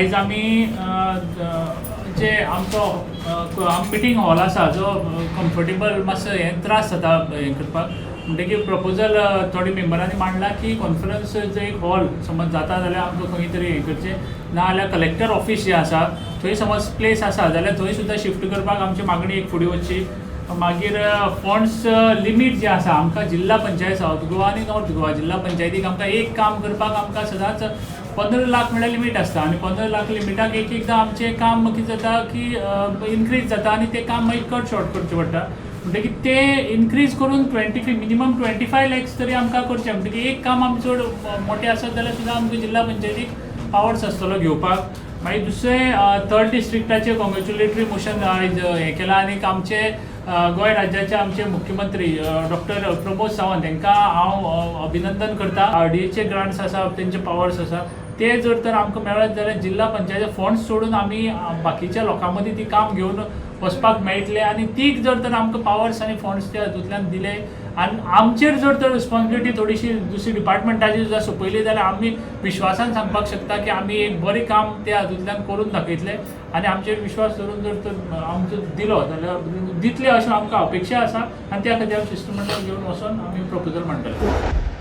आयज आमी जे आमचो मिटींग हॉल आसा जो कम्फर्टेबल मातसो हें त्रास जाता हें करपाक, म्हणटकीर प्रपोजल थोडे मेंबरांनी मांडला की कॉन्फरन्स जे एक हॉल समज जाता जाल्यार आमकां खंय तरी हें करचें, ना जाल्यार कलेक्टर ऑफीस जें आसा थंय समज प्लेस आसा जाल्यार थंय सुद्दां शिफ्ट करपाक आमची मागणी एक फुडें वचची. मागीर फंड्स लिमीट जे आसा आमकां जिल्हा पंचायत सावथ गोवा आनी नॉर्थ गोवा जिल्हा पंचायतीक आमकां एक काम करपाक आमकां सदांच 15 लाख म्हळ्यार लिमीट आसता आनी 15 लाख लिमिटाक एक एकदां आमचें काम कितें जाता की इनक्रीज जाता आनी तें काम मागीर कट शॉर्ट करचें पडटा. म्हणटकीर तें इनक्रीज करून मिनिमम 25 लॅक्स तरी आमकां करचें. म्हणटकीर एक काम आमी चड मोटें आसत जाल्यार सुद्दां आमकां जिल्हा पंचायतीक पावर्स आसतलो घेवपाक. मागीर दुसरें थर्ड डिस्ट्रिक्टाचें कॉंग्रेच्युलेटरी मोशन आयज हें केलां आनी आमचे गोंय राज्याचे आमचे मुख्यमंत्री डॉक्टर प्रमोद सावंत हांकां हांव अभिनंदन करता. आरडीएचे ग्रांट्स आसा, तेंचे पावर्स आसा, ते जर तर आमकां मेळत जाल्यार जिल्हा पंचायत फंड्स सोडून आमी बाकीच्या लोकां मदीं ती काम घेवन वचपाक मेळटलें आनी ती जर तर आमकां पावर्स आनी फंड्स ते हातूंतल्यान दिले आनी आमचेर जर तर रिस्पॉन्सिबिलिटी थोडीशी दुसरी डिपार्टमेंटाची सुद्दां सोंपयली जाल्यार आमी विश्वासान सांगपाक शकता की आमी एक बरें काम त्या हातूंतल्यान करून दाखयतले आनी आमचेर विश्वास दवरून जर तर आमचो दिलो जाल्यार दितले अशें आमकां अपेक्षा आसा आनी त्या खातीर आमी शिश्टमंडळ घेवन वचोन आमी प्रपोजल मांडटले.